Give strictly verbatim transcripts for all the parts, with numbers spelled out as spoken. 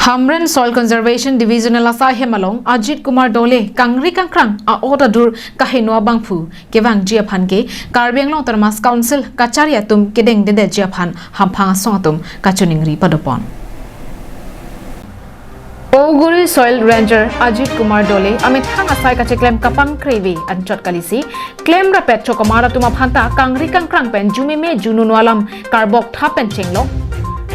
Hamren Soil Conservation Divisional asai hem along Ajit Kumar Dole kangri kangkrang a-ot adur kaheno abangphu kevangji aphan ke Karbi Anglong Autonomous Council kachari atum kedengdedetji aphan hamphang asong atum kachiningri padopon. Oguri Soil Ranger Ajit Kumar Dole amethang asai kacheklem kapangkre ave anchot kalisi, klemrapet chokomar atum aphanta kangri kangkrang pen jumeme jununu alam karbok thap pen chenglok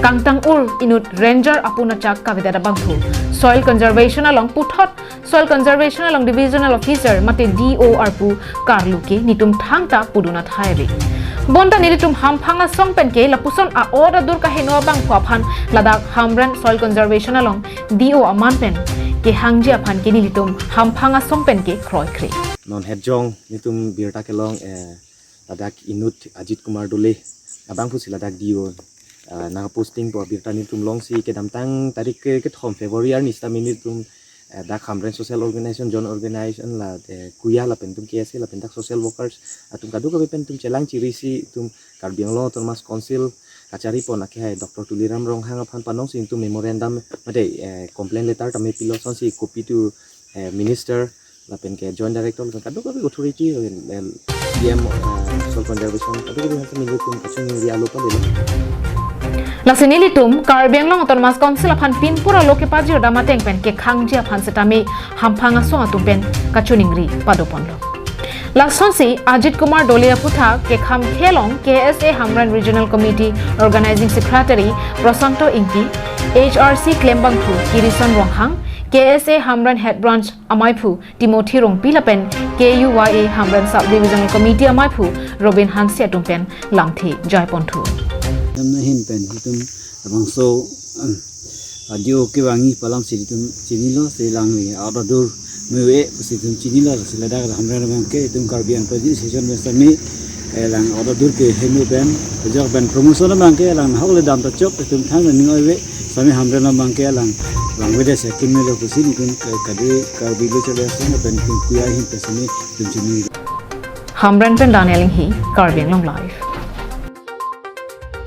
kangtang-ur inut ranger apun achak kavedet abangphu Soil Conservation along puthot Soil Conservation along Divisional Officer mate D O arpu karlu ke netum thangta pudun athai ave. Bonta nelitum hamphang asong pen ke lapuson a-ot adur kaheno abangphu aphan ladak Hamren Soil Conservation along D O aman pen kehangji aphan ke nelitum hamphang asong pen ke kroikre. Non hetjong netum birta kelong, eh, ladak inut Ajit Kumar Dole abangphusi ladak D O, ah, nangposting po birta netum longsi kedamtang tarik ke kethom February arni sitame netum, eh, dak Hamren Social Organization, Joint Organization la, eh, kuya lapen tum K S A lapen dak social workers atum kadokave pen tum chelang chirisi tum Karbi Anglong Autonomous Council kachari pon akehai Doctor Tuliram Ronghang aphan panongsi tum memorandum mate, eh, complaint letter tame pilo, sonsi copy to, eh, minister lapen ke Joint Director lapen kadokave authority, eh, D M, eh, Soil Conservation kadokave aphan nelitum kachiningri alo padelo. Lasi nelitum Karbi Anglong Autonomous Council aphan pinpur alo kepajir dam ateng pen kekhangji aphan sitame hamphang asong atum pen kachiningri padoponlo. Lasonsi Ajit Kumar Dole aputhak kekham kelong K S A Hamren Regional Committee Organizing Secretary Prosanto Ingti, H R C klembangphu Kirison Ronghang, K S A Hamren Head Branch amaiphu Timothy Rongpi lapen K U Y A Hamren Sub Divisional Committee amaiphu Robin Hanse atum pen lamthe jaiponthu. Dam ahin pen itum labangso, um, adio kevangji pu alamsi itum chinilo, si lang ni a-ot adur me-ave pusi itum chinilo, si ladak Hamren abangke itum Karbi Anparjin Association pen sitame, eh, lang a-ot adur keheno pen, pejok pen promotion abangke lang nahok le dam ta chok itum thang ning oi ave, sitame Hamren abangke lang, lang vangvedet si akemelo pusi netum ke kadi Karbi Lo Chale Asong pen itum kuya ahin pen sitame itum chini. Hamren pen Daniel Inghi, Karbi Anglong Live.